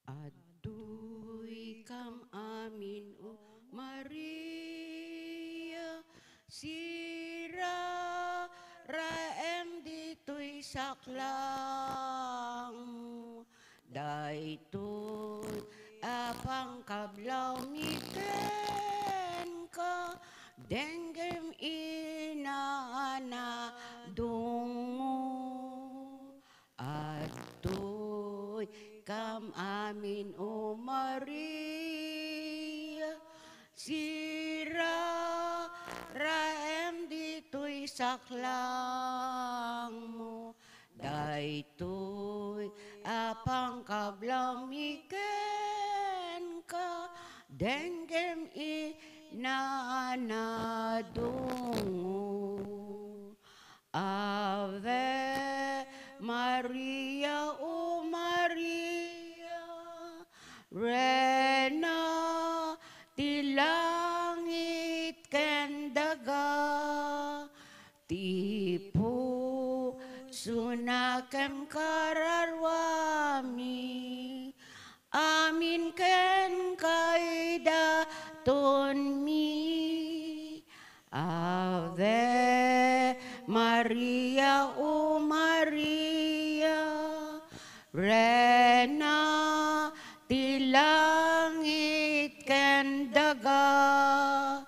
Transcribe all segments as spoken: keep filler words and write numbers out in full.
Adtoy kam amin, O Maria, siraraem ditoy saklangmo. Daytoy a pangkablawmi kenka, denggem inanadongmo. Adtoy kam amin, O Maria, siraraem ditoy saklangmo. Daytoy a pangkablawmi kenka, denggem inanadongmo. Ave Maria, O Maria, Rena ti langit ken daga, ti pusona ken kararuami, amin ken kaidatonmi. Ave Maria, O Maria, Rena ti langit ken daga,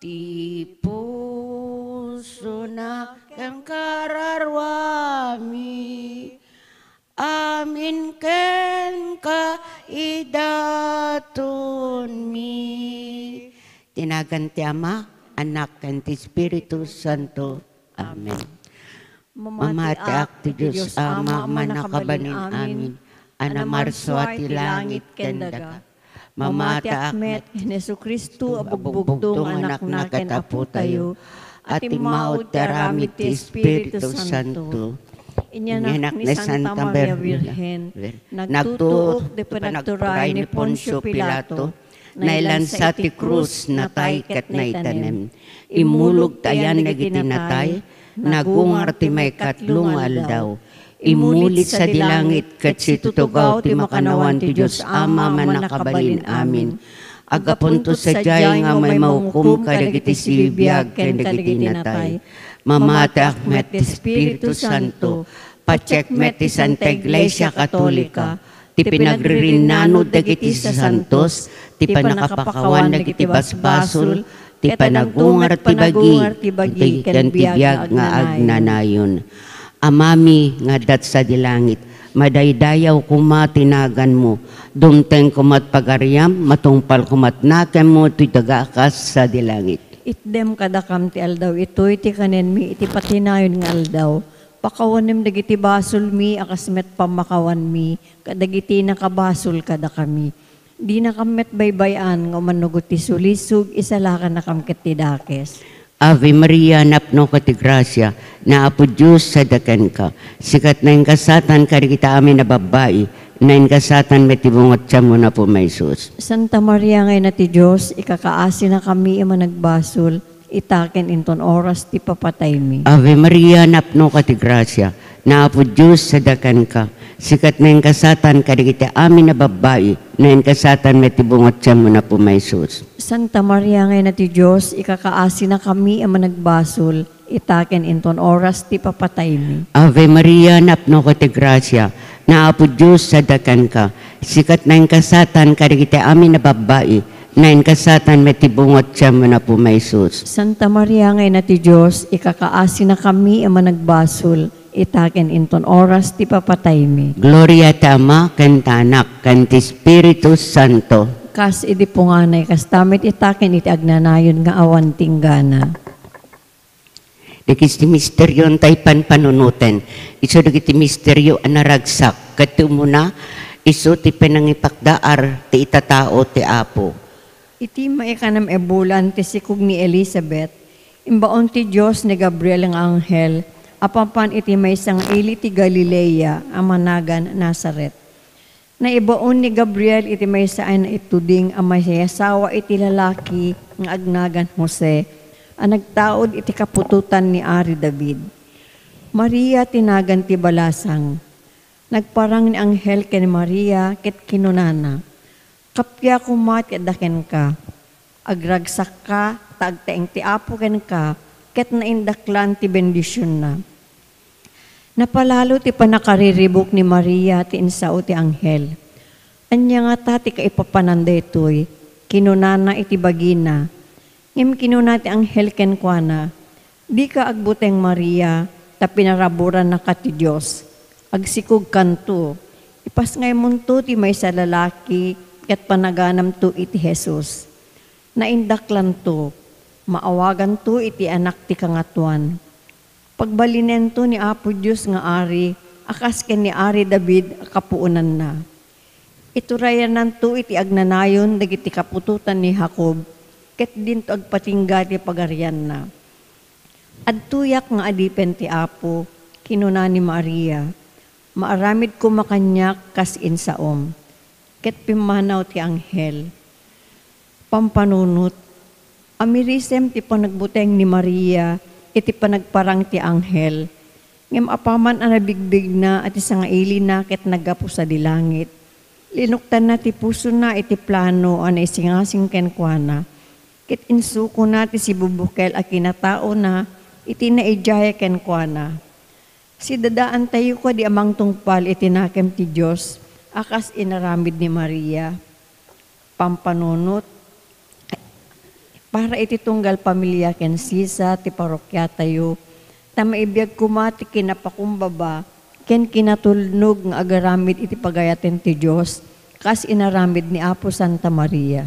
ti pusona ken kararuami, amin ken kaidatonmi. Ti nagan ti Ama, Anak, ken ti Espiritu Santo. Amen. Mamatiak ti Dios Ama, Mannakabalin-amin, a namarsua ti langit ken daga. Mamatiak met ken Jesu-Cristo a bugbugtong nga Anakna ken Apotayo, a timmaud ti aramid ti Espiritu Santo. Inyanak ni Santa Maria Birhen, nagtutuok ti panagturay ni Poncio Pilato, nailansa iti krus, natay ket naitanem. Immulog ti ayan dagiti natay, nagungar ti maikatlo nga aldaw. Immulit sadi langit ket situtugaw ti makannawan ti Dios Ama Mannakabalin-amin. Aggapunto sadiay nga maimahukom kadagiti sibibiag ken kadagiti natay. Mamatiak met ti Espiritu Santo, patiek met ti Santa Iglesia Katolika, ti pinagririnnano dagiti sasantos, ti pannakapakawan dagiti basbasol, ti panagungar ti bagi, ken ti biag nga agnanayon. Amami nga adda sadi langit, madaydayaw koma ti naganmo, dumteng komat pagariam, matungpal komat nakemmo toy daga a kas sadi langit. Itdem kadakam ti aldaw itoy ti kanenmi iti patinayon nga aldaw. Pakawanem dagiti basolmi a kas met pammakawanmi kadagiti nakabasol kadakami. Dinakam met baybay-an nga umannugot ti sulisog, isalakannakam ket ti dakes. Ave Maria, napnoka ti grasia, ni Apo Dios sadi kenka. Sika ti naingasatan kadagiti amin a babbai, naingasatan met ti bunga ti tiammo, Apo, nga Jesus. Santa Maria nga Ina ti Dios, ikakaasinakami a managbasol, ita ken inton oras ti papataymi. Ave Maria, napnoka ti grasia, ni Apo Dios sadi kenka. Sika ti naingasatan kadagiti amin a babbai, naingasatan met ti bunga ti tiammo, Apo, nga Jesus. Santa Maria nga Ina ti Dios, ikakaasinakami a managbasol, ita ken inton oras ti papataymi. Ave Maria, napnoka ti grasia, ni Apo Dios sadi kenka. Sika ti naingasatan kadagiti amin a babbai, naingasatan met ti bunga ti tiammo, Apo, nga Jesus. Santa Maria nga Ina ti Dios, ikakaasinakami a managbasol, ita ken inton oras ti papataymi. Gloria ti Ama, ken ti Anak, ken ti Espiritu Santo. Kas idi punganay, kasta met ita ken iti agnanayon nga awan tinggana. Dagiti misterio ti panpanunoten. Isu dagiti misterio a naragsak. Ket ti umuna, isu ti panangipakdaar ti itatao ti Apo. Iti maikanem a bulan ti sikog ni Elisabet, imbaon ti Dios ni Gabriel nga anghel a papan iti maysa nga ili ti Galilea a managan Nazaret. Naibaon ni Gabriel iti maysa a naituding a maiyasawa iti lalaki nga agnagan Jose, a nagtaud iti kaputotan ni Ari David. Maria ti nagan ti balasang. Nagparang ni anghel ken Maria ket kinunana, "Kappia koma ti adda kenka. Agragsakka ta agtaeng ti Apo kenka ket naindaklan ti bendisionna." Napalalo ti pannakariribuk ni Maria ti insao ti anghel. "Ania ngata ti kaipapanan daytoy?" kinunana iti bagina. Ngem kinuna ti anghel kenkuana, "Dika agbuteng, Maria, ta pinaraburannaka ti Dios. Agsikogkanto, ipasngaymonto ti maysa a lalaki ket panaganamto iti Jesus. Naindaklanto, maawaganto iti Anak ti Kangatoan. Pagbalinento ni Apo Dios nga Ari a kas ken ni Ari David a kapuonanna. Iturayananto iti agnanayon dagiti kaputotan ni Jacob, ket dinto agpatingga ti pagarianna." "Adtoyak nga adipen ti Apo," kinuna ni Maria. "Maaramid koma kaniak kas insaom." Ket pimmanaw ti anghel. Pampanunot. Amirisem ti panagbuteng ni Maria iti panagparang ti anghel. Ngem apaman a nabigbigna a ti sangailina ket naggapu sadi langit, linuktanna ti pusona iti plano a naisingasing kenkuana, ket insukona ti sibubukel a kinataona iti naidiay kenkuana. Sidadaantayo kadi a mangtungpal iti nakem ti Dios a kas inaramid ni Maria. Pampanunot. Para iti tunggal pamilia ken sisa ti parokiatayo, ta maibiag koma ti kinapakumbaba ken kinatulnog nga agaramid iti pagayaten ti Dios, kas inaramid ni Apo Santa Maria.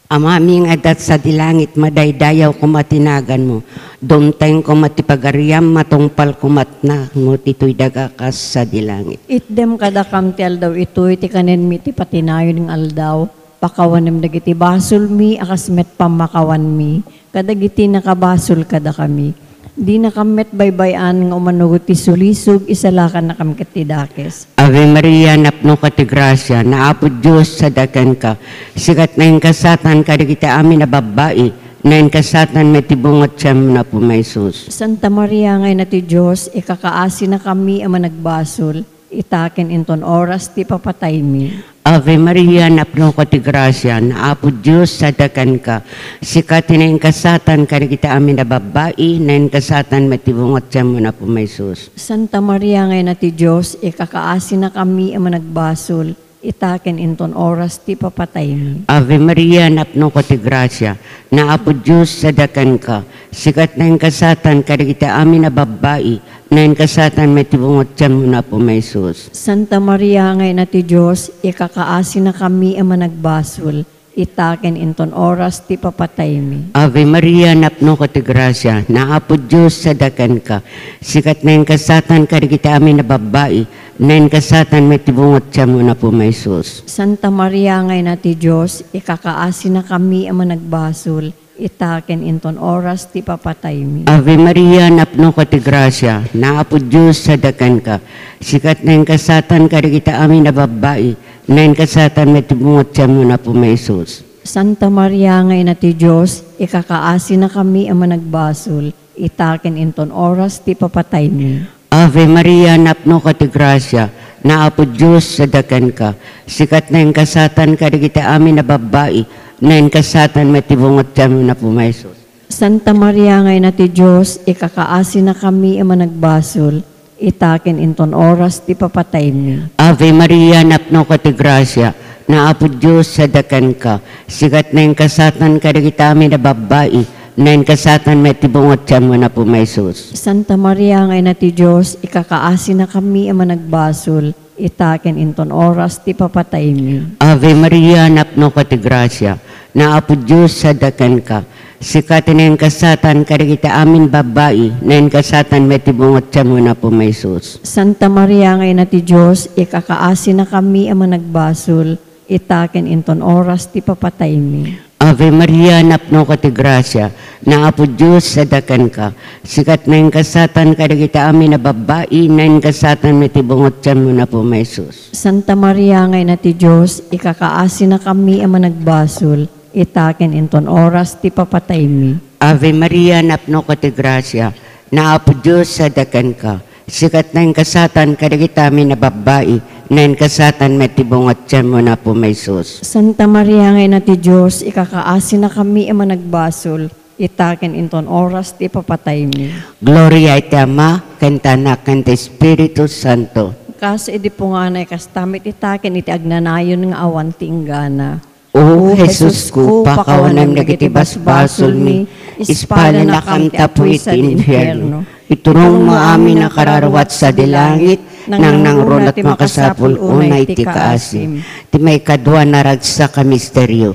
Amami nga adda sadi langit, madaydayaw koma ti naganmo. Dumteng koma ti pagariam, matungpal koma ti nakmo ditoy daga kas sadi langit. Itdem kadakam ti aldaw itoy ti kanenmi ti patinayon nga aldaw. Pakawanem dagiti basolmi a kas met pammakawanmi kadagiti nakabasol kadakami. Dinakam met baybay-an nga umano ti sulisog, isalakannakam ket ti dakes. Ave Maria, napnoka ti grasia, ni Apo Dios sadiay kenka. Sika ti naingasatan kadagiti amin a babbai, naingasatan met ti bunga ti tianmo, ni Apo Jesus. Santa Maria nga Ina ti Dios, ikakaasinakami a managbasol, ita ken inton oras ti papataymi. Ave Maria, napnoka ti grasia, ni Apo Dios sadiay kenka. Sika ti naingasatan kadagiti amin a babbai, naingasatan met ti bunga ti tianmo, ni Apo Jesus. Santa Maria nga Ina ti Dios, ikakaasinakami a managbasol, ita ken inton oras ti papataymi. Ave Maria, napnoka ti grasia, ni Apo Dios sadiay kenka. Sika ti naingasatan kadagiti amin a babbai, naingasatan met ti bunga ti tianmo, ni Apo Jesus. Santa Maria nga Ina ti Dios, ikakaasinakami a managbasol, ita ken inton oras ti papataymi. Ave Maria, napnoka ti grasia, ni Apo Dios sadiay kenka. Sika ti naingasatan kadagiti amin a babbai, naingasatan met ti bunga ti tianmo, ni Apo Jesus. Santa Maria nga Ina ti Dios, ikakaasinakami a managbasol, ita ken inton oras ti papataymi. Ave Maria, napnoka ti grasia, ni Apo Dios sadiay kenka. Sika ti naingasatan kadagiti amin a babbai, naingasatan met ti bunga ti tianmo, ni Apo Jesus. Santa Maria nga Ina ti Dios, ikakaasinakami a managbasol, ita ken inton oras ti papataymi. Ave Maria, napnoka ti grasia, ni Apo Dios sadiay kenka. Sika ti naingasatan kadagiti amin a babbai, naingasatan met ti bunga ti tianmo, ni Apo Jesus. Santa Maria nga Ina ti Dios, ikakaasinakami a managbasol, ita ken inton oras ti papataymi. Ave Maria, napnoka ti grasia, ni Apo Dios sadiay kenka. Sika ti naingasatan kadagiti amin a babbai, naingasatan met ti bunga ti tianmo, ni Apo Jesus. Santa Maria nga Ina ti Dios, ikakaasinakami a managbasol, ita ken inton oras ti papataymi. Ave Maria, napnoka ti grasia, ni Apo Dios sadiay kenka. Sika ti naingasatan kadagiti amin babbai, naingasatan met ti bunga ti tianmo, ni Apo Jesus. Santa Maria nga Ina ti Dios, ikakaasinakami a managbasol, ita ken inton oras ti papataymi. Ave Maria, napnoka ti grasia, ni Apo Dios sadiay kenka. Sika ti naingasatan kadagiti amin a babbai, naingasatan met ti bunga ti tianmo, ni Apo Jesus. Santa Maria nga Ina ti Dios, ikakaasinakami a managbasol, ita ken inton oras ti papataymi. Ave Maria, napnoka ti grasia, Apo Dios, adda kenka. Sika ti naingasatan kadagiti amin a babbai, naingasatan met ti bunga ti tianmo, Apo Jesus. Santa Maria nga Ina ti Dios, ikakaasinakami a managbasol, ita ken inton oras ti ipapataymi. Gloria iti Ama, ken ti Anak, ken ti Espiritu Santo. Kas idi punganay, kasta met ita ken iti agnanayon nga awan ti inggana. O Jesusko, pakawanam dagiti basbasolmi, ispalanakam ta apuy iti infierno. Iturongmo amin a kararuat sadi langit, nangnangruna ti makasapul unay ti kaasim. Ti maikadua a naragsak a misterio,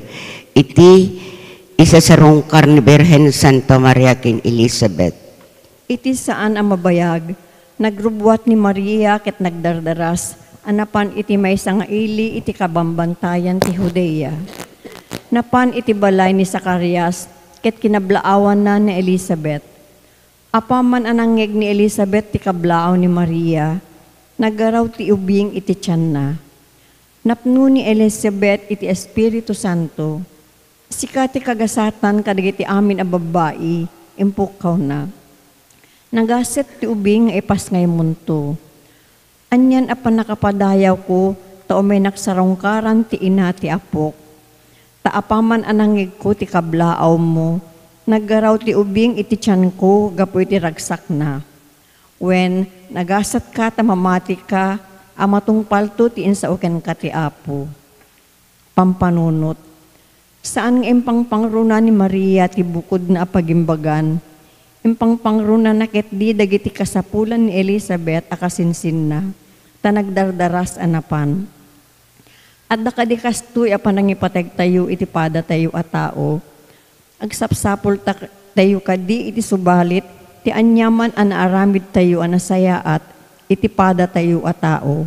iti isasarungkar ni Birhen Santa Maria ken Elizabeth. Iti saan a mabayag, nagrubbuat ni Maria ket nagdardaras a napan iti maysa nga ili iti kabambantayan ti Judea. Napan iti balay ni Zacarias ket kinablaawanna ni Elizabeth. Apaman a nangngeg ni Elizabeth ti kablaaw ni Maria, naggaraw ti ubing iti tianna. Napno ni Elizabeth iti Espiritu Santo. Sika ti kagasatan kadagiti amin a babbai, impukkawna. Nagaset ti ubing nga ipasngaymonto. Anian a pannakapadayawko ta umay nagsarungkaran ti ina ti apok. Ta apaman a nangngegko ti kablaawmo, naggaraw ti ubing iti tianko gapu iti ragsakna. Wen, nagasatka ta mamatika a matungpalto ti insao kenka ti Apo. Pampanunot. Saan nga impangpangruna ni Maria ti bukodna a pagimbagan. Impangpangrunana ketdi dagiti kasapulan ni Elizabeth a kasinsinna, ta nagdardaras a napan. Adda kadi kastoy a panangipategtayo iti padatayo a tao. Agsapsapulta-, tayo kadi iti subalit ti aniaman a naaramidtayo a nasayaat iti padatayo a tao.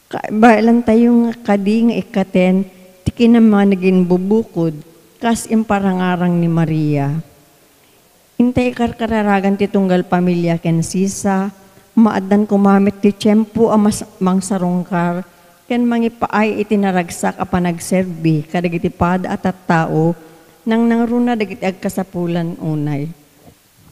Kaibaelantayo nga kadi nga ikkaten ti kinamanaginbubukod kas imparangarang ni Maria. Intay ikarkararagan ti tunggal pamilia ken sisa, maaddan koma met ti tiempo a mas-, mangsarungkar ken mangipaay iti naragsak a panagserbi kadagiti pada a tattao, nangnangruna dagiti agkasapulan unay.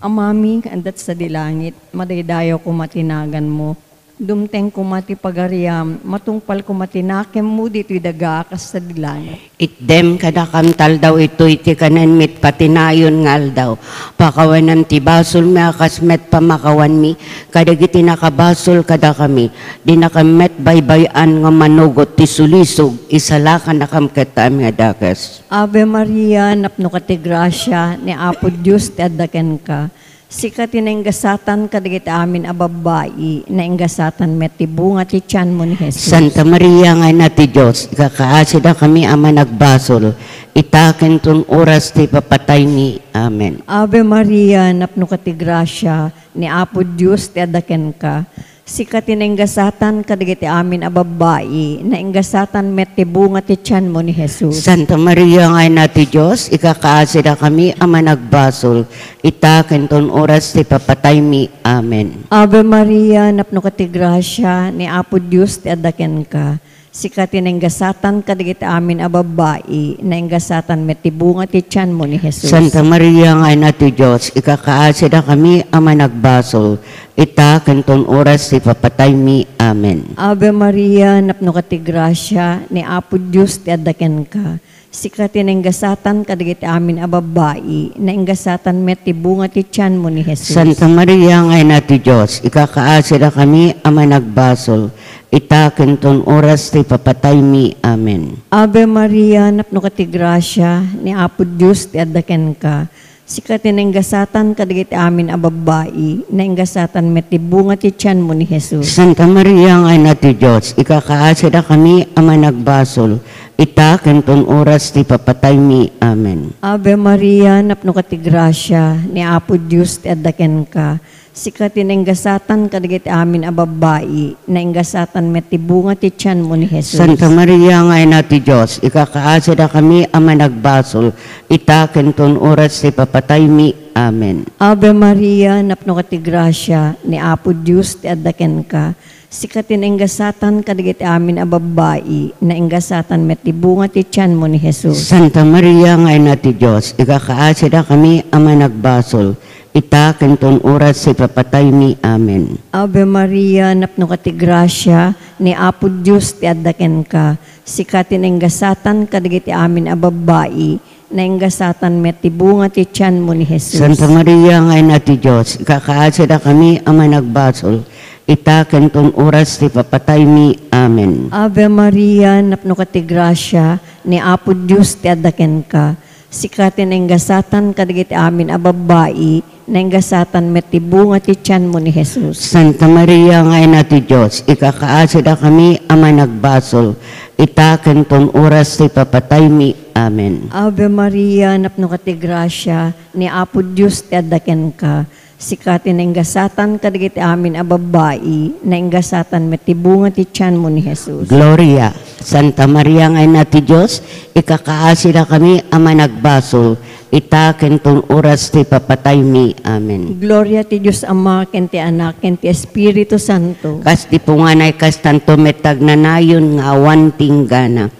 Amami nga adda sadi langit, madaydayaw koma ti naganmo. Dumteng koma ti pagariam, matungpal koma ti nakemmo ditoy daga a kas sadi langit. Itdem kadakam ta aldaw itoy ti kanenmi iti patinayon nga aldaw. Pakawanam ti basolmi a kas met pamakawanmi kadagiti nakabasol kadakami. Dinakam met baybay-an nga manugot ti sulisog, isalakanakam ket amin a dakes. Ave Maria, napnoka ti grasia, ni Apo Dios ti adda kenka. Sika ti naingasatan kadagiti amin a babbai, naingasatan met ti bunga ti tianmo ni Jesus. Santa Maria nga Ina ti Dios, ikakaasidakami a managbasol, ita ken ton oras ti ipapataymi. Amen. Ave Maria, napnoka ti grasia, ni Apo Dios ti adda kenka. Sika ti naingasatan kadagiti amin a babbai, naingasatan met ti bunga ti tianmo ni Jesus. Santa Maria nga Ina ti Dios, ikakaasidakami a managbasol, ita ken ton oras ti papataymi. Amen. Ave Maria, napnoka ti grasia, ni Apo Dios ti adda kenka. Sika ti naingasatan kadagiti amin a babbai, naingasatan met ti bunga ti tianmo ni Jesus. Santa Maria nga Ina ti Dios, ikakaasidakami a managbasol, ita ken ton oras ti papataymi. Amen. Ave Maria, napnoka ti grasia, ni Apo Dios ti adda kenka. Sika ti naingasatan kadagiti amin a babbai, naingasatan met ti bunga ti tianmo ni Jesus. Santa Maria nga Ina ti Dios, ikakaasidakami a managbasol, ita ken ton oras ti papataymi. Amen. Ave Maria, napnoka ti grasia, ni Apo Dios ti adda kenka. Sika ti naingasatan kadagiti amin a babbai, naingasatan met ti bunga ti tianmo ni Jesus. Santa Maria nga Ina ti Dios, ikakaasidakami a managbasol, ita ken ton oras ti papataymi. Amen. Ave Maria, napnoka ti grasia, ni Apo Dios ti adda kenka. Sika ti naingasatan kadagiti amin a babbai, naingasatan met ti bunga ti tianmo ni Jesus. Santa Maria nga Ina ti Dios, ikakaasidakami a managbasol, ita ken ton oras ti papataymi. Amen. Ave Maria, napnoka ti grasia, ni Apo Dios ti adda kenka. Sika ti naingasatan kadagiti amin a babbai, naingasatan met ti bunga ti tianmo ni Jesus. Santa Maria nga Ina ti Dios, ikakaasidakami a managbasol, Ita ken ton oras ti papataymi. Amen. Ave Maria, napnoka ti grasia, ni Apo Dios ti adda kenka. Sika ti nainggasatan kadagiti amin a babbai, nainggasatan met ti bunga ti tianmo ni Jesus. Santa Maria nga Ina ti Dios, ikakaasidakami a managbasol, ita ken ton oras ti papataymi. Amen. Ave Maria, napnoka ti grasia, ni Apo Dios ti adda kenka. Sika ti nainggasatan kadagiti amin a babbai, nainggasatan met ti bunga ti tianmo ni Jesus. Santa Maria nga Ina ti Dios, ikakaasidakami a managbasol, ita ken ton oras ti papataymi. Amen. Ave Maria, napnoka ti grasia, ni Apo Dios ti adda kenka. Sika ti nainggasatan kadagiti amin a babbai, nainggasatan met ti bunga ti tianmo ni Jesus. Gloria, Santa Maria nga Ina ti Dios, ikakaasidakami a managbasol, ita ken ton oras ti papataymi. Amen. Gloria ti Dios Ama, ken ti Anak, ken ti Espiritu Santo. Kas ti punganay, kastanto met ti agnanayon nga awan tinggana.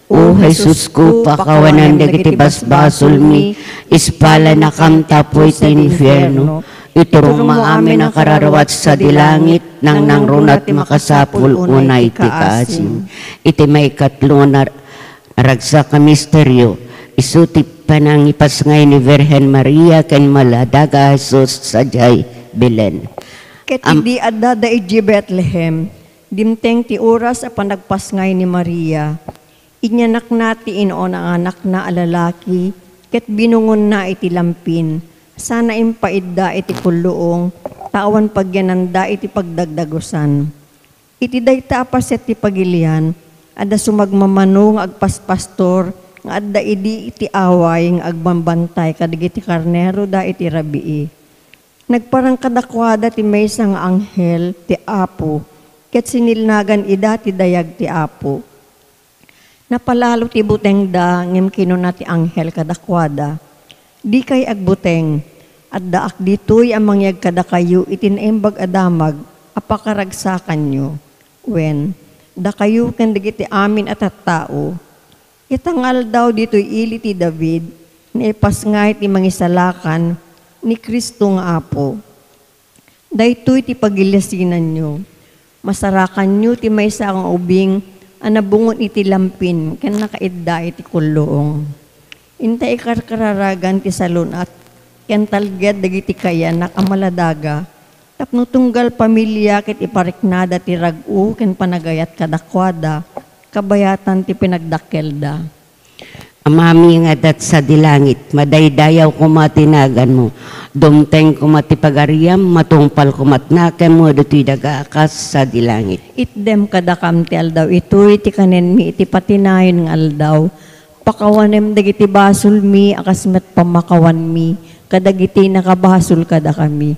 O Jesusko, pakawanem dagiti basbasolmi, ispalanakam ta apuy ti infierno. Iturongmo amin a kararuat sadi langit, nangnangruna ti makasapul unay ti kaasim. Iti maikatlo nga nar-, naragsak a misterio, isu ti panangipasngay ni Virgen Maria ken maladaga a Jesus sadiay Belen. Ket Am- idi addada idiay Betlehem, dimteng ti oras a panagpasngay ni Maria. Inyanakna ti inuna nga anakna a lalaki, ket binungonna iti lampin, sana impaidda iti kulluong, ta awan pagyananda iti pagdagdagusan. Iti dayta a paset ti pagilian, adda sumagmamano nga agpaspastor nga adda idi iti away nga agbambantay kadagiti karneroda iti rabii. Nagparang kadakuada ti maysa nga anghel ti Apo, ket sinilnagan ida ti dayag ti Apo. Napalalo ti butengda, ngem kinuna ti anghel kadakuada, "Dikay agbuteng. Addaak ditoy a mangyeg kadakayo iti naimbag a damag a pakaragsakanyo, wen, dakayo ken dagiti amin a tattao. Ita nga aldaw ditoy ili ti David, naipasngay ti Mangisalakan, ni Cristo nga Apo." Daytoy ti pagilisinanyo. Masarakanyo ti maysa nga ubing a nabungon iti lampin ken nakaidda iti kulluong. Inta ikarkararagan ti salun-at ken talged dagiti kaiyanak a maladaga tapno tunggal pamilia ket ipariknada ti rag-o ken panagayat kadakuada kabayatan ti pinagdakkelda. Amami nga adda sadi langit, madaydayaw koma ti naganmo. Dumteng koma ti pagariam, matungpal koma ti nakemmo ditoy daga a kas sadi langit. Itdem kadakam ti aldaw itoy ti kanenmi iti patinayon nga aldaw. Pakawanem dagiti basolmi a kas met pammakawanmi kadagiti nakabasol kadakami.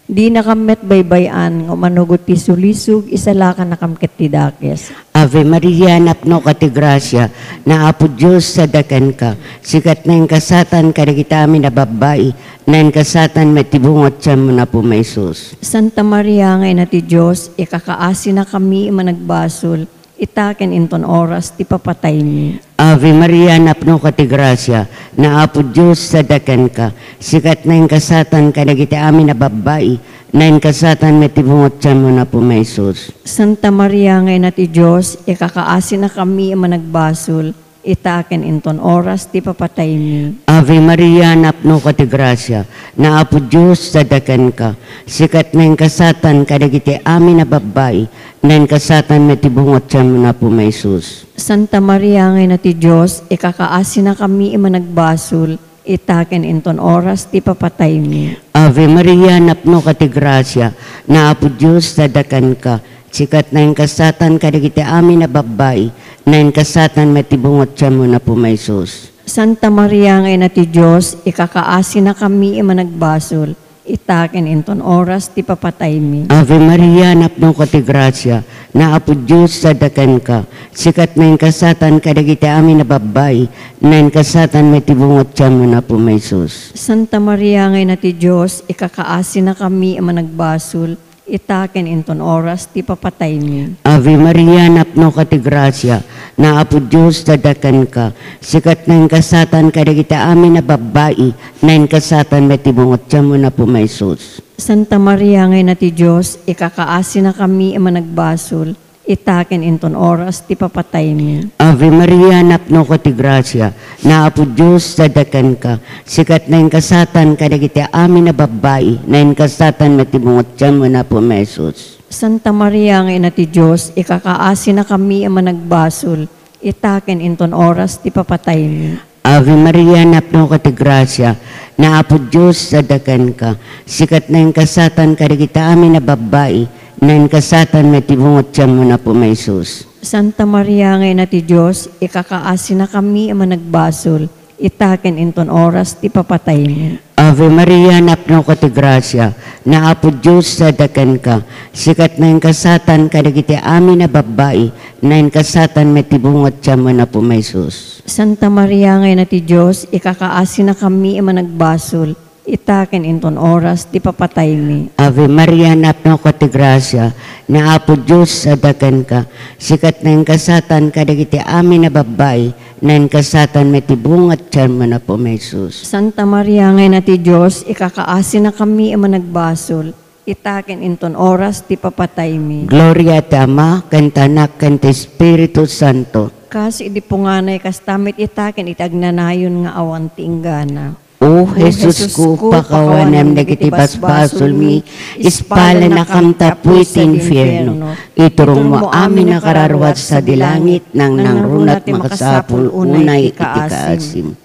Dinakam met baybay-an nga umanugot ti sulisog, isalakanakam ket ti dakes. Ave Maria, napnoka ti grasia, ni Apo Dios adda kenka. Sika ti naingkasatan kadagiti amin a babbai, naingkasatan met ti bunga ti tianmo, Apo, nga Jesus. Santa Maria nga Ina ti Dios, ikakaasinakami a managbasol, ita ken inton oras ti papataymi. Ave Maria, napnoka ti grasia, ni Apo Dios adda kenka. Sika ti naingkasatan kadagiti amin a babbai, naingkasatan met ti bunga ti tianmo, Apo, nga Jesus. Santa Maria nga Ina ti Dios, ikakaasinakami a managbasol, ita ken inton oras ti papataymi. Ave Maria, napnoka ti grasia, ni Apo Dios adda kenka. Sika ti naingkasatan kadagiti amin a babbai, naingkasatan met ti bunga ti tianmo, Apo, nga Jesus. Santa Maria nga Ina ti Dios, ikakaasinakami a managbasol, ita ken inton oras ti papataymi. Ave Maria, napnoka ti grasia, ni Apo Dios adda kenka. Sika ti naingkasatan kadagiti amin a babbai, naingkasatan met ti bunga ti tianmo, Apo, nga Jesus. Santa Maria nga Ina ti Dios, ikakaasinakami a managbasol, ita ken inton oras ti papataymi. Ave Maria, napnoka ti grasia, ni Apo Dios adda kenka. Sika ti naingkasatan kadagiti amin a babbai, naingkasatan met ti bunga ti tianmo, Apo, nga Jesus. Santa Maria nga Ina ti Dios, ikakaasinakami a managbasol, ita ken inton oras ti papataymi. Ave Maria, napnoka ti grasia, ni Apo Dios adda kenka. Sika ti naingasatan kadagiti amin a babbai, naingasatan met ti bunga ti tianmo, Apo Jesus. Santa Maria nga Ina ti Dios, ikakaasinakami a managbasol, ita ken inton oras ti papataymi. Ave Maria, napnoka ti grasia, ni Apo Dios adda kenka. Sika ti naingasatan kadagiti amin a babbai, naingasatan met ti bunga ti tianmo, Apo Jesus. Santa Maria nga Ina ti Dios, ikakaasinakami a managbasol, ita ken inton oras ti papataymi. Ave Maria, napnoka ti grasia, ni Apo Dios adda kenka. Sika ti naingasatan kadagiti amin a babbai, naingasatan met ti bunga ti tianmo, Apo Jesus. Santa Maria nga Ina ti Dios, ikakaasinakami a managbasol, ita ken inton oras ti papataymi. Ave Maria, napnoka ti grasia, ni Apo Dios adda kenka. Sika ti naingasatan kadagiti amin a babbai, naingasatan met ti bunga ti tianmo, Apo Jesus. Santa Maria nga Ina ti Dios, ikakaasinakami a managbasol, ita ken inton oras ti papataymi. Ave Maria, napnoka ti grasia, ni Apo Dios adda kenka. Sika ti naingasatan kadagiti amin a babbai, naingasatan met ti bunga ti tianmo, Apo Jesus. Santa Maria nga Ina ti Dios, ikakaasinakami a managbasol, ita ken inton oras ti papataymi. Gloria ti Ama, ken ti Anak, ken ti Espiritu Santo. Kas idi punganay, kasta met ita ken iti agnanayon nga awan ti inggana. O Jesusko, pakawanam dagiti basbasolmi, ispalannakam ta apuy ti infierno. Iturongmo amin a kararua sadi langit, nangnangruna ti makasapul unay iti kaasim.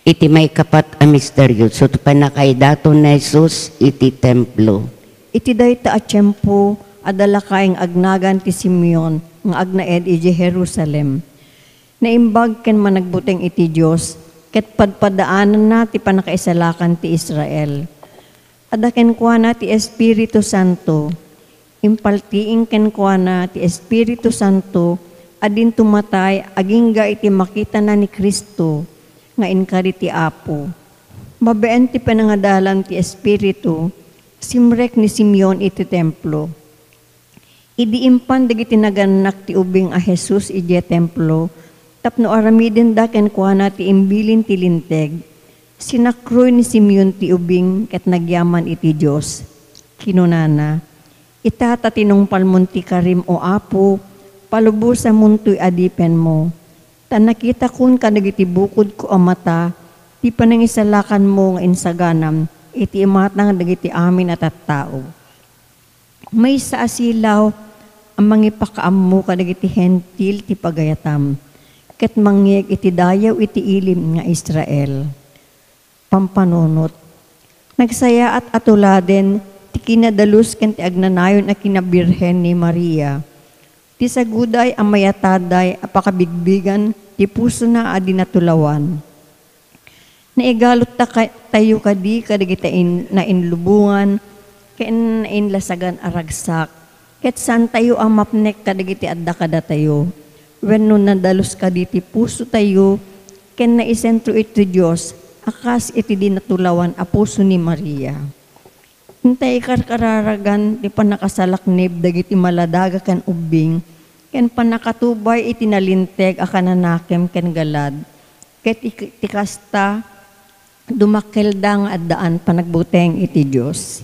Iti maikapat a misterio, ti pannakaidaton ni Jesus iti templo. Iti dayta a tiempo, adda lakayen nga agnagan ti Simeon nga agnaed idiay Jerusalem. Naimbag ken managbuteng iti Dios, ket padpadaananna ti pannakaisalakan ti Israel. Adda kenkuana ti Espiritu Santo. Impaltiing kenkuana ti Espiritu Santo a dinto matay agingga iti makitana ni Cristo nga inkari ti Apo. Babaen ti panangadalan ti Espiritu, simrek ni Simeon iti templo. Idi impan dagiti nagannak ti ubing a Jesus idiay templo tapno aramidenda kenkuana ti imbilin ti Linteg, sinakroy ni Simeon ti ubing ket nagyaman iti Dios. Kinunana, "Ita ta tinungpalmon ti karim, O Apo, palubosamontoy adipenmo. Ta nakitakon kadagiti bukodko a mata ti panangisalakanmo nga insaganam iti imatang dagiti amin a tattao." Maysa a silaw a mangipakaammo kadagiti Hentil ti pagayatam, ket mangngeg iti dayaw iti ilim nga Israel. Pampanunot. Nagsayaat a tuladen ti kinadalus ken ti agnanayon a kinabirhen ni Maria, ti saguday a mayataday a pakabigbigan ti pusona a di natulawan. Naigalut ta ka-, tayo kadi kadagiti in-, nainlubongan ken nainlasagan a ragsak, ket saantayo a mapnek kadagiti adda kadatayo. Wenno nadalus kadi ti pusotayo ken naisentro iti Dios a kas iti di natulawan a puso ni Maria. Intay ikarkararagan ti pannakasalaknib dagiti maladaga ken ubbing, ken pannakatubay iti nalinteg a kananakem ken galad, ket ik-, ti kasta, dumakkelda nga addaan panagbuteng iti Dios.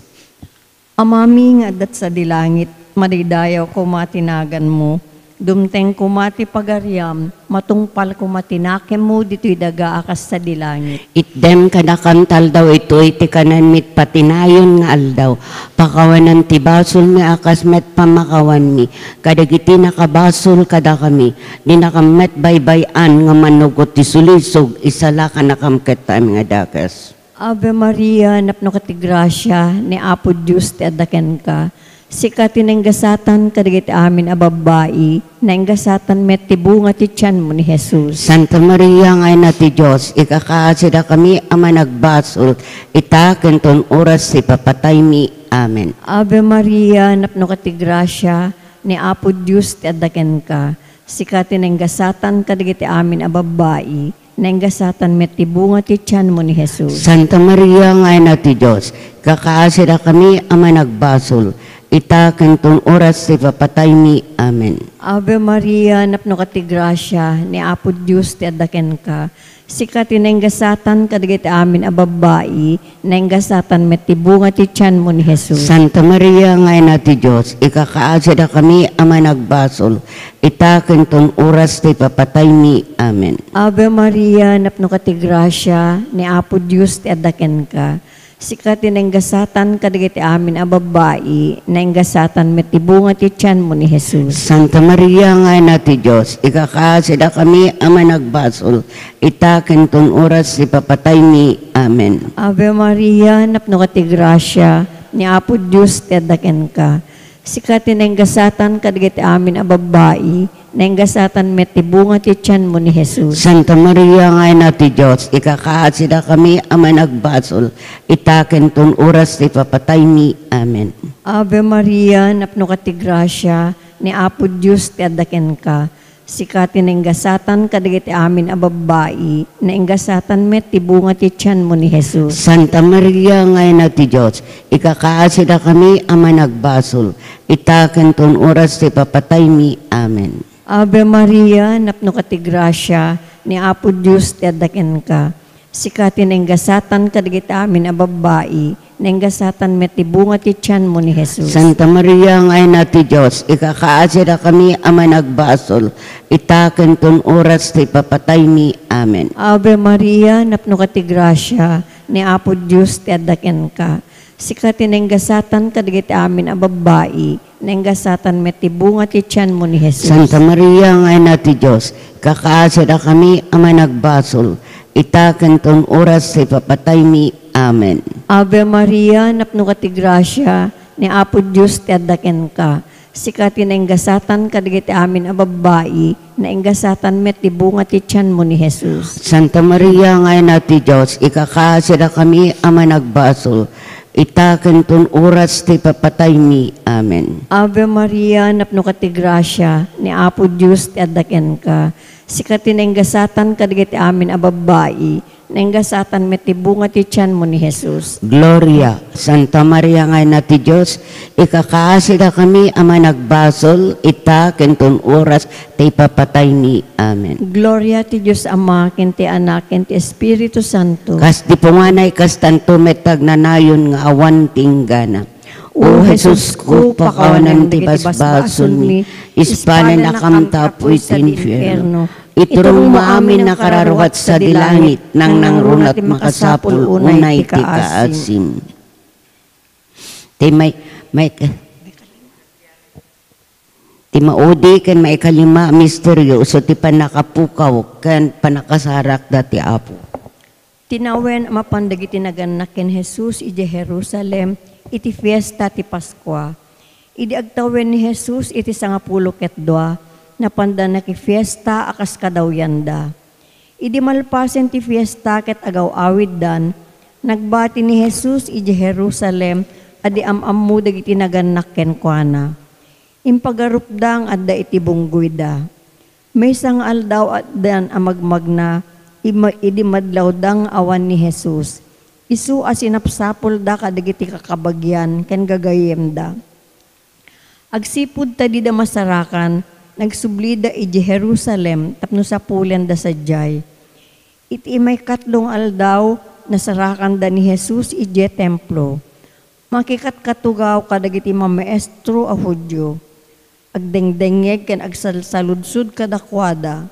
Amami nga adda sadi langit, madaydayaw koma ti naganmo, dumteng koma ti pagariam, matungpal koma ti nakemmo ditoy daga a kas sadi langit. Itdem kadakam ta aldaw itoy ti kanenmi iti patinayon nga aldaw. Pakawanam ti basolmi a kas met pannakawanmi kadagiti nakabasol kadakami. Dinakam met baybay-an nga mannugot ti sulisog, isalakanakam ket ti amin a dakes. Ave Maria, napnoka ti grasia, ni Apo Dios ti adda kenka. Sika ti naingasatan kadagiti amin a babbai, naingasatan met ti bunga ti tianmo ni Jesus. Santa Maria nga Ina ti Dios, ikakaasidakami a managbasol, ita ken ton oras ti papataymi. Amen. Ave Maria, napnoka ti grasia, ni Apo Dios ti adda kenka. Sika ti naingasatan kadagiti amin a babbai, naingasatan met ti bunga ti tianmo ni Jesus. Santa Maria nga Ina ti Dios, ikakaasidakami a managbasol, ita ken ton oras ti papataymi. Amen. Ave Maria, napnoka ti grasia, ni Apo Dios ti adda kenka. Sika ti nainggasatan kadagiti amin a babbai, nainggasatan met ti bunga ti tianmo ni Jesus. Santa Maria nga Ina ti Dios, ikakaasidakami a managbasol, ita ken ton oras ti papataymi. Amen. Ave Maria, napnoka ti grasia, ni Apo Dios ti adda kenka. Sika ti nainggasatan kadagiti amin a babbai, nainggasatan met ti bunga ti tianmo ni Jesus. Santa Maria nga Ina ti Dios, ikakaasidakami a managbasol, ita ken ton oras ti papataymi. Amen. Ave Maria, napnoka ti grasia, ni Apo Dios ti adda kenka. Sika ti nainggasatan kadagiti amin a babbai, nainggasatan met ti bunga ti tianmo ni Jesus. Santa Maria nga Ina ti Dios, ikakaasidakami a managbasol, ita ken ton oras ti papataymi. Amen. Ave Maria, napnoka ti grasia, ni Apo Dios ti adda kenka. Sika ti nainggasatan kadagiti amin a babbai, nainggasatan met ti bunga ti tianmo ni Jesus. Santa Maria nga Ina ti Dios, ikakaasidakami a managbasol, ita ken ton oras ti papataymi. Amen. Ave Maria, napnoka ti grasia, ni Apo Dios ti adda kenka. Sika ti nainggasatan kadagiti amin a babbai, nainggasatan met ti bunga ti tianmo ni Jesus. Santa Maria nga Ina ti Dios, ikakaasidakami a managbasol, ita ken ton oras ti papataymi. Amen. Ave Maria, napnoka ti grasia, ni Apo Dios ti adda kenka. Sika ti nainggasatan kadagiti amin a babbai, nainggasatan met ti bunga ti tianmo ni Jesus. Santa Maria nga Ina ti Dios, ikakaasidakami a managbasol, ita ken ton oras ti papataymi. Amen. Ave Maria, napnoka ti grasia, ni Apo Dios ti adda kenka. Sika ti nainggasatan kadagiti amin a babbai, nainggasatan met ti bunga ti tianmo ni Jesus. Santa Maria nga Ina ti Dios, ikakaasidakami a managbasol, ita ken ton oras ti papataymi. Amen. Ave Maria, napnoka ti grasia, ni Apo Dios ti adda kenka. Sika ti nainggasatan kadagiti amin a babbai, nainggasatan met ti bunga ti tianmo ni Jesus. Gloria, Santa Maria nga Ina ti Dios, ikakaasidakami a managbasol, ita ken ton oras ti papataymi. Amen. Gloria ti Dios Ama, ken ti Anak, ken ti Espiritu Santo. Kas di punganay, kastanto met agnanayon nga awan ti inggana. O Jesusko, pakawanem ti basbasolmi, ispalennakam ta apuy ti infierno. Iturongmo amin a kararuat sadi langit, nangnangruna ti makasapul unay ti kaasim. Ti may, may, ti maudi ken maikalima a misterio, isu ti pannakapukaw ken pannakasarak dati Apo. Tinawen a mapan dagiti nagannak ken Jesus idiay Jerusalem iti fiesta ti Paskua. Idi agtawen ni Jesus iti sangapulo ket dua, napanda nakifiesta a kas kadawyanda. Idi malpasen ti fiesta ket agaw-awiddan, nagbati ni Jesus idiay Jerusalem a di am-ammo dagiti nagannak kenkuana. Impagarupda nga adda iti bunggoyda. Maysa nga aldaw, addan a magmagna, ima-, idi madlawda nga awan ni Jesus. Isu a sinapsapulda kadagiti kakabagian ken gagayyemda. Agsipud ta dida masarakan, nagsublida idiay Jerusalem tapno sapulenda sadiay. Iti maikatlo nga aldaw, nasarakanda ni Jesus idiay Templo. Makikatkatugaw kadagiti mamaestro a Judio. Agdengdengngeg ken agsalsaludsod kadakuada.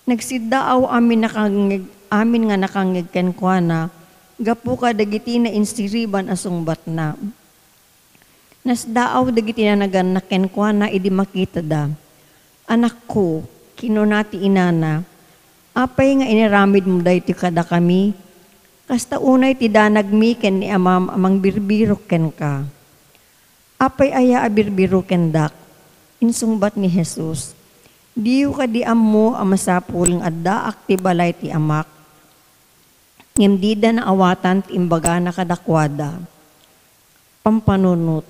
Nagsiddaaw amin nakangngeg, amin nga nakangngeg kenkuana gapu kadagiti nainsiriban a sungbatna. Nasdaaw dagiti nanagannak kenkuana idi makitada. "Anakko," kinuna ti inana, "apay nga inaramidmo daytoy kadakami? Kasta unay ti danagmi ken ni amam a mangbirbirok kenka." "Apay aya a birbirokendak?" insungbat ni Jesus. "Diyo kadi ammo a masapul nga addaak ti balay ti Amak?" Ngem dida naawatan ti imbagana kadakuada. Pampanunot.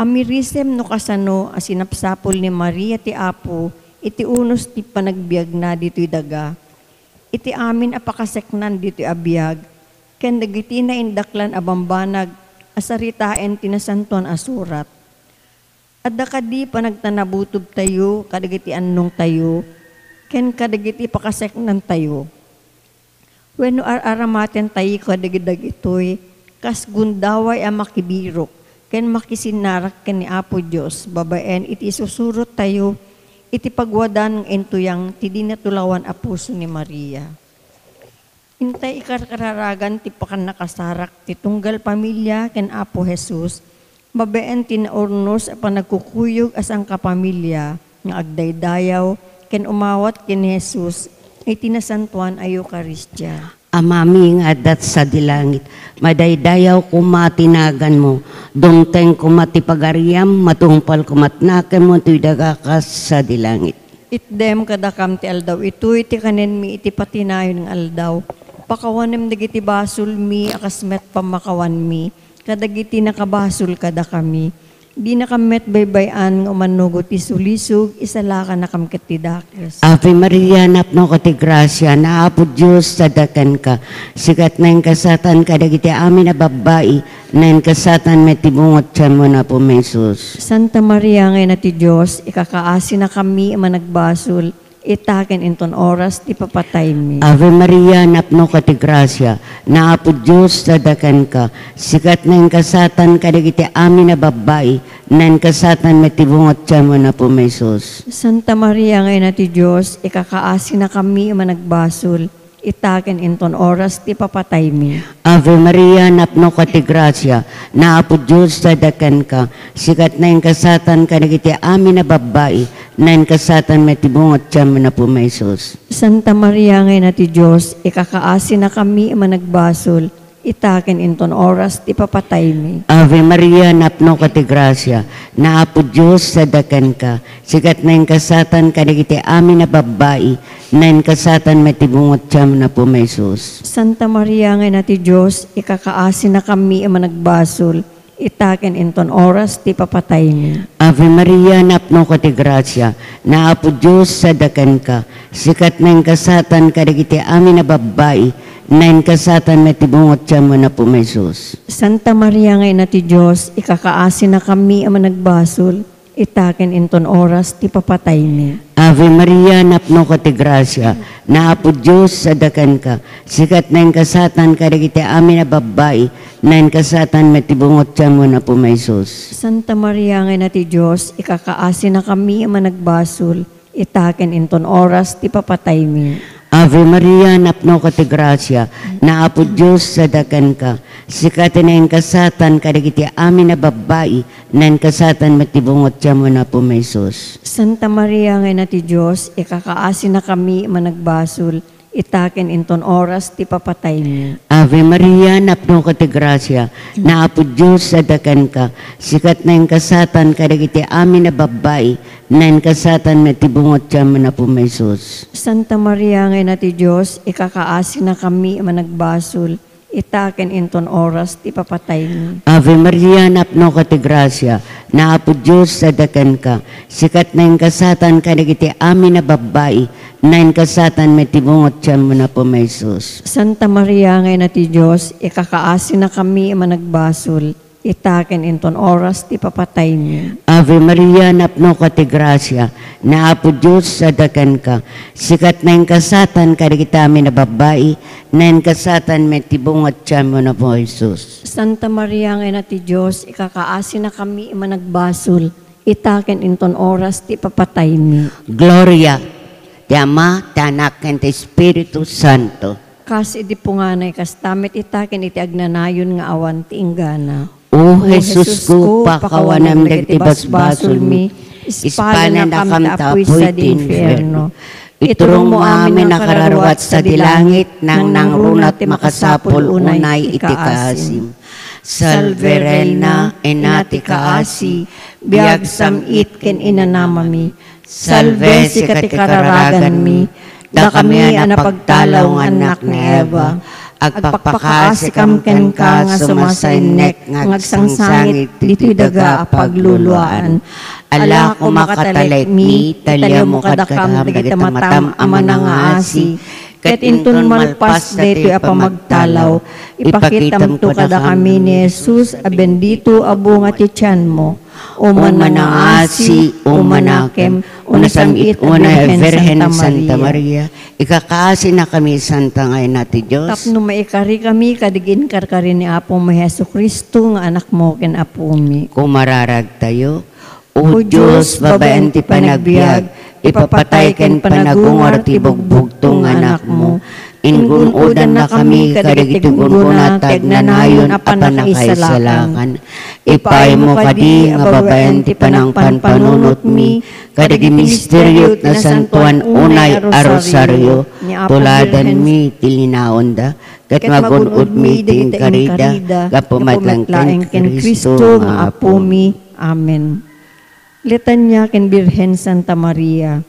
Amirisem no kasano a sinapsapul ni Maria ti Apo iti unos ti panagbiagna ditoy daga. Iti amin a pakaseknan ditoy a biag, ken dagiti naindaklan a bambanag a Nasaritaen ti Nasantoan a Surat. Adda kadi panagtanabutobtayo kadagiti annongtayo ken kadagiti pakaseknantayo? Wenno ar-aramatentayo kadagidagitoy kas gundaway a makibirok ken makisinnarak ken ni Apo Dios babaen iti isusurottayo iti pagwadan nga intuyang ti di natulawan a puso ni Maria? Intay ikarkararagan ti pakannakasarak ti tunggal pamilia ken Apo Jesus, babaen ti naurnos a panagkukuyog a sangkapamilia nga agdaydayaw ken umawat ken ni Jesus iti nasantoan a Eukaristia. Amami nga adda sadi langit, madaydayaw koma ti naganmo, dumteng koma ti pagariam, matungpal koma ti nakemmo toy daga kas sadi langit. Itdem kadakam ti aldaw itoy ti kanenmi iti patinayon nga aldaw. Pakawanem dagiti basolmi a kas met pammakawanmi kadagiti nakabasol kadakami. Dinakam met baybay-an nga umannugot ti sulisog, isalakanakam ket ti dakes. Ave Maria, napnoka ti grasia, ni Apo Dios adda kenka. Sika ti naingasatan kadagiti amin a babbai, naingasatan met ti bunga ti tianmo, ni Apo Jesus. Santa Maria nga Ina ti Dios, ikakaasinakami a managbasol, ita ken inton oras ti papataymi. Ave Maria, napnoka ti grasia, ni Apo Dios adda kenka. Sika ti naingasatan kadagiti amin a babbai, naingasatan met ti bunga ti tianmo, ni Apo Jesus. Santa Maria nga Ina ti Dios, ikakaasinakami a managbasol, ita ken inton oras ti papataymi. Ave Maria, napnoka ti grasia, ni Apo Dios adda kenka. Sika ti naingasatan kadagiti amin a babbai, naingasatan met ti bunga ti tianmo, ni Apo Jesus. Santa Maria nga Ina ti Dios, ikakaasinakami a managbasol, ita ken inton oras ti papataymi. Ave Maria, napnoka ti grasia, ni Apo Dios adda kenka. Sika ti naingasatan kadagiti amin a babbai, naingasatan met ti bunga ti tianmo, ni Apo Jesus. Santa Maria nga Ina ti Dios, ikakaasinakami a managbasol, ita ken inton oras ti papataymi. Ave Maria, napnoka ti grasia, ni Apo Dios adda kenka. Sika ti naingasatan kadagiti amin a babbai, naingasatan met ti bunga ti tianmo, ni Apo Jesus. Santa Maria nga Ina ti Dios, ikakaasinakami a managbasol, ita ken inton oras ti papataymi. Ave Maria, napnoka ti grasia, ni Apo Dios adda kenka. Sika ti naingasatan kadagiti amin a babbai, naingasatan met ti bunga ti tianmo, ni Apo Jesus. Santa Maria nga Ina ti Dios, ikakaasinakami a managbasol, ita ken inton oras ti papataymi. Ave Maria, napnoka ti grasia, ni Apo Dios adda kenka. Sika ti naingasatan kadagiti amin a babbai, naingasatan met ti bunga ti tianmo, ni Apo Jesus. Santa Maria nga Ina ti Dios, ikakaasinakami a managbasol, ita ken inton oras ti papataymi. Ave Maria, napnoka ti grasia, ni Apo Dios adda kenka. Sika ti naingasatan kadagiti amin a babbai, naingasatan met ti bunga ti tianmo, ni Apo Jesus. Santa Maria nga Ina ti Dios, ikakaasinakami a managbasol, ita ken inton oras ti papataymi. Ave Maria, napnoka ti grasia, ni Apo Dios adda kenka. Sika ti naingasatan kadagiti amin a babbai, naingasatan met ti bunga ti tianmo, ni Apo Jesus. Santa Maria nga Ina ti Dios, ikakaasinakami a managbasol, ita ken inton oras ti papataymi. Ave Maria, napnoka ti grasia, ni Apo Dios adda kenka. Sika ti naingasatan kadagiti amin a babbai, naingasatan met ti bunga ti tianmo, ni Apo Jesus. Santa Maria nga Ina ti Dios, ikakaasinakami a managbasol, ita ken inton oras ti papataymi. Gloria ti Ama, ti Anak, ken ti Espiritu Santo. Kas idi punganay, kasta met ita ken iti agnanayon nga awan ti inggana. O Jesusko, pakawanem dagiti basbasolmi, ispalanakam ta apuy sadi infierno. Iturongmo amin a kararua sadi langit, nangnangruna ti makasapul unay iti kaasim. Salve Reina, Ina ti kaasi, biag, sam-it ken inanamami. Salve, sika ti kararaganmi, dakami a napagtalaw nga annak ni Eva. Agpakpakaasikam kenka nga sumasainnek nga agsangsangit ditoy daga a pagluluaan. Ala koma katalekmi, ta liawmo kadakam dagiti matam a manangaasi, Ket inton malpas daytoy a pamagtalaw, ipakitamto kadakami ni Jesus a bendito a bunga ti tianmo. O manangasi, o manakem, o nasam-it a Birhen Santa Maria, ikakaasinakami, Santa nga Ina ti Dios. Tapno maikarikami kadagiti inkarkari ni Apomi Jesu-Cristo nga Anakmo ken Apomi. Kumararagtayo. O Dios, babaen ti panagbiag, ipapatay ken panagungar ti bugbugtong nga Anakmo. Ingun-odannakami kadagiti gunggona ti agnanayon a pannakaisalakan. Ipaaymo kadi nga babaen ti panangpanpanunotmi kadagiti misterio ti nasantoan unay a rosario, tuladanmi ti linaonda, ket magun-odmi ti inkarida gapu met laeng ken Cristo nga Apomi. Amen. Litania ken Birhen Santa Maria.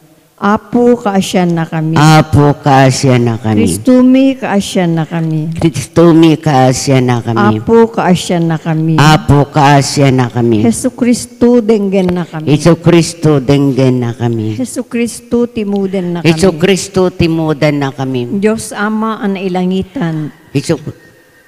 Apo, kaasiannakami. Apo, kaasiannakami. Kristomi, kaasiannakami. Kristomi, kaasiannakami. Apo, kaasiannakami. Apo, kaasiannakami. Jesu-Cristo, denggennakami. Jesu-Cristo, denggennakami. Jesu-Cristo, timudennakami. Jesu-Cristo, timudennakami. Dios Ama a nailangitan. Jesu-,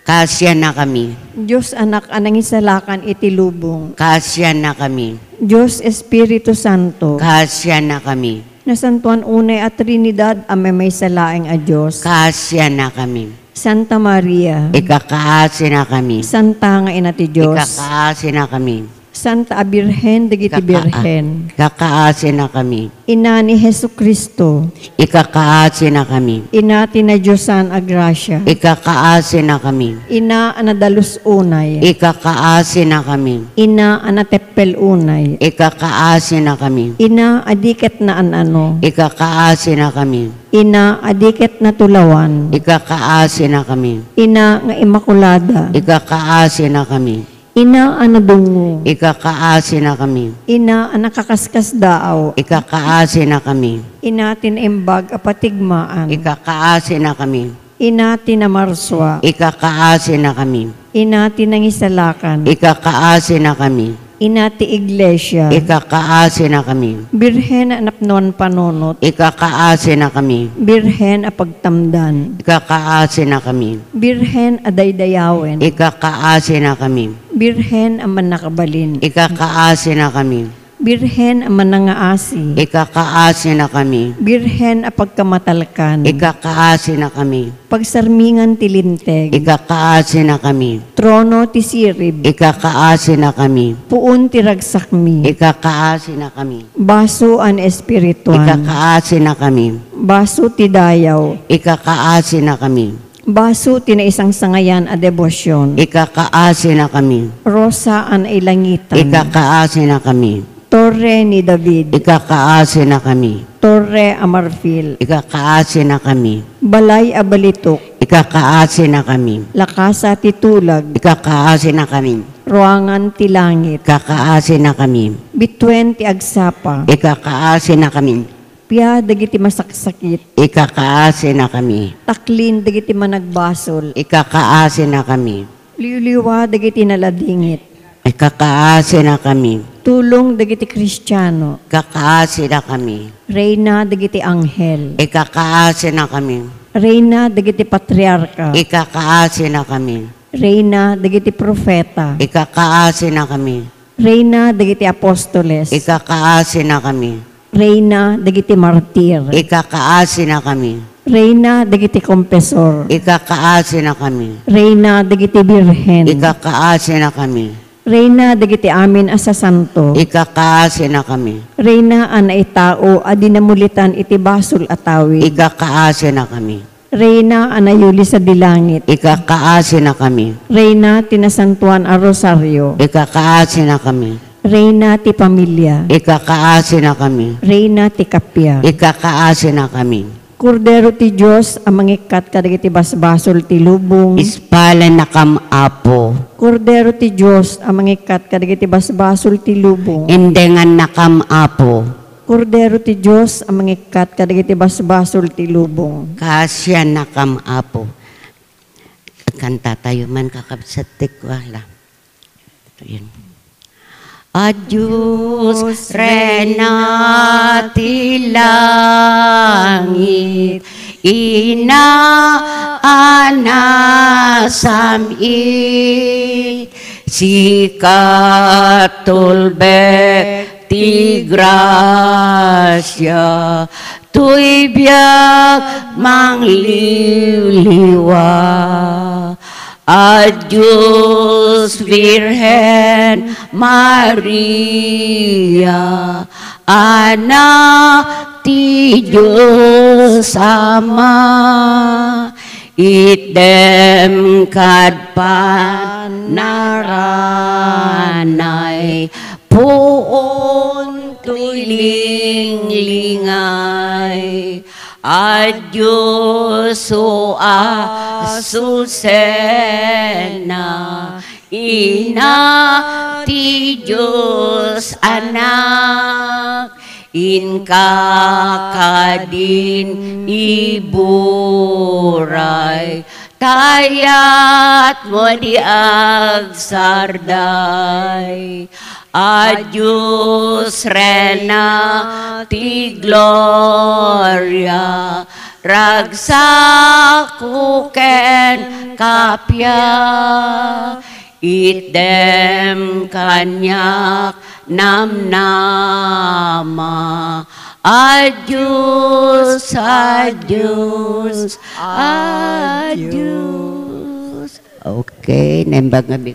kaasiannakami. Dios Anak a nangisalakan iti lubong. Kaasiannakami. Dios Espiritu Santo. Kaasiannakami. Nasantoan unay a Trinidad a mamaysa laeng a Dios. Kaasiannakami. Santa Maria. Ikakaasinakami. Santa nga Ina ti Dios. Ikakaasinakami. Santa a Birhen dagiti Ikaka-, birhen. Ikakaasinakami. Ina ni Jesu-Cristo. Ikakaasinakami. Ina ti nadiosan a grasia. Ikakaasinakami. Ina a nadalus unay. Ikakaasinakami. Ina a nateppel unay. Ikakaasinakami. Ina a di ket naan-ano. Ikakaasinakami. Ina a di ket natulawan. Ikakaasinakami. Ina nga Immaculada. Ikakaasinakami. Ina a nadungngo. Ikakaasinakami. Ina a nakaskasdaaw. Ikakaasinakami. Ina ti naimbag a patigmaan. Ikakaasinakami. Ina ti namarsua. Ikakaasinakami. Ina ti nangisalakan. Ikakaasinakami. Ina ti iglesia. Ikakaasinakami. Birhen a napnoan panunot. Ikakaasinakami. Birhen a pagtamdan. Ikakaasinakami. Birhen a daydayawen. Ikakaasinakami. Birhen a mannakabalin. Ikakaasinakami. Birhen a mannangaasi. Ikakaasinakami. Birhen a pagkamatalkan. Ikakaasinakami. Pagsarmingan ti linteg. Ikakaasinakami. Trono ti sirib. Ikakaasinakami. Puon ti ragsakmi. Ikakaasinakami. Baso a naespirituan. Ikakaasinakami. Baso ti dayaw. Ikakaasinakami. Baso ti naisangsangayan a debosion. Ikakaasinakami. Rosa a nailangitan. Ikakaasinakami. Torre ni David. Ikakaasinakami. Torre a marfil. Ikakaasinakami. Balay a balitok. Ikakaasinakami. Lakasa ti tulag. Ikakaasinakami. Ruangan ti langit. Ikakaasinakami. Bituen ti agsapa. Ikakaasinakami. Pia dagiti masaksakit. Ikakaasinakami. Taklin dagiti managbasol. Ikakaasinakami. Liwliwa dagiti naladingit. Ikakaasinakami. Tulong dagiti Kristiano. Ikakaasinakami. Reyna dagiti anghel. Ikakaasinakami. Reyna dagiti patriarka. Ikakaasinakami. Reyna dagiti profeta. Ikakaasinakami. Reyna dagiti apostoles. Ikakaasinakami. Reyna dagiti martir. Ikakaasinakami. Reyna dagiti kompesor. Ikakaasinakami. Reyna dagiti birhen. Ikakaasinakami. Reyna dagiti amin a sasanto. Ikakaasinakami. Reyna a naitao a di namulitan iti basol a tawi. Ikakaasinakami. Reyna a nayuli sadi langit. Ikakaasinakami. Reyna ti nasantoan a rosario. Ikakaasinakami. Reyna ti pamilia. Ikakaasinakami. Reyna ti kappia. Ikakaasinakami. Kordero ti Dios a mangikkat kadagiti basbasol ti lubong. Ispalennakam, Apo. Kordero ti Dios a mangikkat kadagiti basbasol ti lubong. Indengannakam, Apo. Kordero ti Dios a mangikkat kadagiti basbasol ti lubong. Kaasiannakam, Apo. Kantatayo man, kakabsat, ti kuala. Ayan. A Dios, Reyna ti langit, Ina a nasam-it, sika tulbek ti grasia, toy biag mangliwliwa. A Dios Birhen Maria, Anak ti Dios Ama, itdem kad panaranay, puon toy linglingay. A Dios, o Asusena, Ina ti Dios Anak, inka kadin iburay, tayatmo di agsarday. A Dios Reyna ti gloria, ragsako ken kapia, itdem kaniak namnama. A Dios, a Dios, a Dios. Okay, naimbag nga bi-